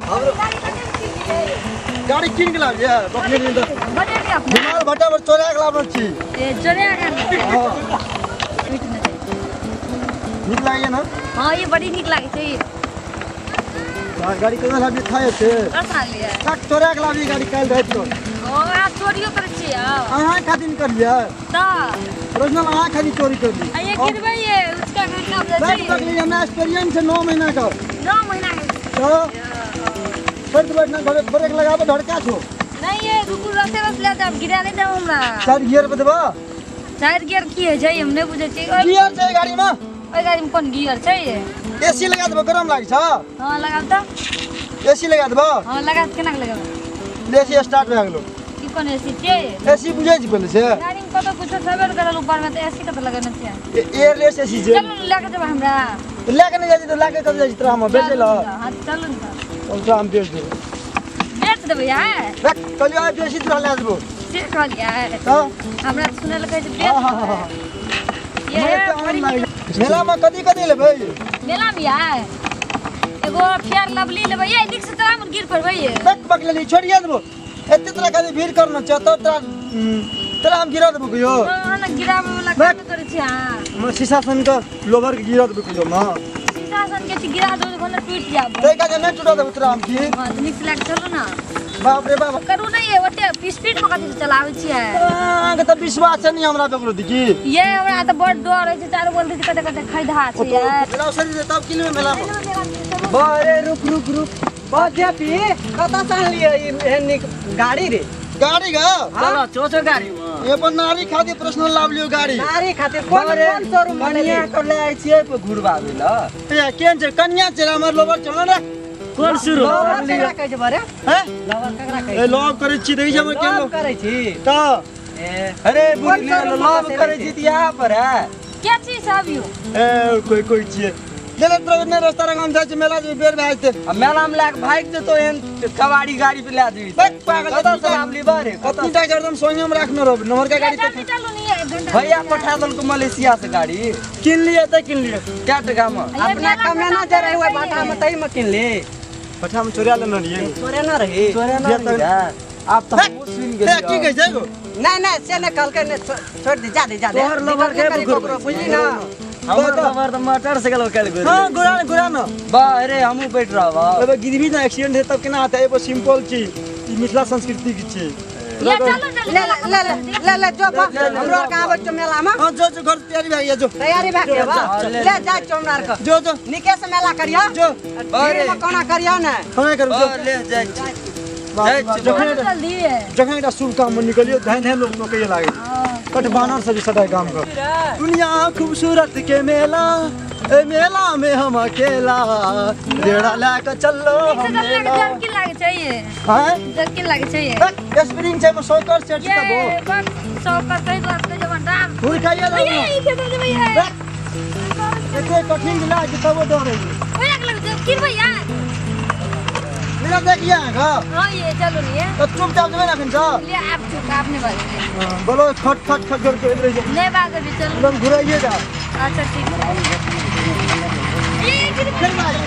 हमरो गाड़ी किन के लाबिए बकने नहीं त हिमाल भट्टा पर चोरा के लाबल छी। ए चोरा के हां नीक लागैया ना? हां ये बड़ी नीक लागै छै। गाड़ी केना लाबी थाए छै कसा लिया तक चोरा के लाबी गाड़ी काल राति को। ओ आ चोरियो करै छी अहाँ खातिर करियै त रोजना अहाँ खाली चोरी कर दी। आ ये गिरबै ये उसका घंटा बजे छै। हमरा एक्सपीरियंस है 9 महीना का। 9 महीना के तो फिर बैठना घरे ब्रेक लगाबो धड़का छो। नहीं ये रुकू रस्ते बस ले जाब गिरा नहीं देब हमरा। चार गियर पे देबा? चार गियर की है छै हम नहीं बुझै छी। गियर छै गाड़ी में? ओइ गाड़ी में कोन गियर छै? एसी लगा देबो गरम लागै छ। हां लगाब त। एसी लगा देबो? हां लगा केना लगाब? एसी स्टार्ट भए गेलो। ई कोन एसी छै? एसी बुझै छी पहिले से। गाड़ी में कतो कुछो छबे करल ऊपर में त एसी कत लगेने छै? एयरलेस एसी छै। चलू ले के जेबै हमरा। ले के नहीं जाइ त ले के कत जाइ तोरा हम बेचै ल। हां चलू न त। चल हम बेच देबै। बेच देबै यार? रख कहलियो आ बेसी तोरा ले देबो। से कहलियै त हमरा सुनै ल कहै छै बेच। हां ये मेला में कथी कथी लेबै? मेला में यार एगो फेयर लवली लेबै। ये निक से तोरा हम गिर पड़बै ये। बक बक लेली छोड़िए देबो। एते तोरा खाली भीड़ करना छ त तोरा तोरा हम गिरा देबो कहियो। हां ना गिराबै वाला काम करै छी। हां हम शीशा सन के लोबर के गिरा देबो कहियो ना। शीशा सन के गिरा देबो भने टूट जाब। तै का जे नै टूटा देबो तोरा हम की। हां निक से लग चलू ना। बाप रे बाप करू नै ये ओते स्पीड में कथी चलाबै छियै। अहाँ के त विश्वास छै नि हमरा ककरो देखी। ये हमरा त बड़ डर होइ छै चारू बगल देखी कते कते खैधा छै यार। मेला सरी तब किन लेबै मेला में। बरे रुक रुक रुक बजे कतऽ से आनलियै एहन नीक गाड़ी रे? गाड़ी गा चलो चोचो गाड़ी में ये पर नारी खातिर पर्सनल लाभ लियो गाड़ी। नारी खातिर कोन कोन शोरूम कन्या के ले आइ छियै घुरबाबै ल। ए केन छै कन्या छै हमर लोबर चलो ने। कोन शुरू लवर केकरा कहै छै बरे? हैं लवर केकरा कहै ए लव करै छी देखै छी हमर केन लव करै छी त ए अरे बुढ़ी लव करै छी त यहाँ पर है के छी सब यो? ए कोई कोई छी चले तोरा ने रास्ता रंग हम जाइ छी मेला जे बेर भए जेतै। आ मेला में लाके भागि जेतौ एहन कबाड़ी गाड़ी पे ला देबी। बक पागल कतऽ से लाबली बारे? कतनी टा एकदम सोनिया में राखने रहब नंबर के गाड़ी पे। चलू नहीं एक घंटा भैया पठा देलको मलेशिया से गाड़ी किन लिए त किन लिए कै टका में? अपना कमेना जे रहे ओइ भाटा में तई में किन ले। भाटा में चोरिया लेने रहिए। चोरे न रही। चोरे न रही आप त हम सुन गेलियै। की कहै छै गो? नहीं नहीं से नहीं कहलकै नहीं छोड़ दे जा दे जा दे। तोहर लवर के बुझली ना? हमर लवर त मोटरसाइकिल पर काल्हि हां गोरा न गोरा न बा। अरे हमहू बैठ रहब। अब गिरबी ना एक्सीडेंट है तब केना आता है? एगो सिंपल चीज ई मिथिला संस्कृति की चीज। ले चलो ले ले ले ले जो हमरो आर के आबै छौ मेला में। हां जो जो घर तैयारी भए गेल जो तैयारी भए गेल ले जा छौ हमरा आर के जो जो निके से मेला करिया जो अरे में कोना करिया ने कोना करू जो ले जाइ जल्दी जखन एकटा शुभ काम में निकलियो धान धान लोग टोकैए लागे कट बानर सब सदा काम कर। दुनिया खूबसूरत के मेला ए मेला में हम अकेला रेड़ा ला के चलो हम मेला। जर्किन लागे चाहिए। हां जर्किन लागे चाहिए। स्प्रिंग छै में सौकर सेट ये बस सौकर कहि बात के जवन राम फूल खाइए ये ई के देबै है एते कठिन दिला के तबो डर है। ओए लग जर्किन भैया मेरा देखिए हां हां ये चलो नहीं है तो चुपचाप जेबै ना अखन छ ले आप चुप आपने बाजे। हां बोलो खट खट खट करके इधर जे नहीं बाजे भी चलो एकदम घुराइए जा। अच्छा ठीक है। ये फिर बाजे।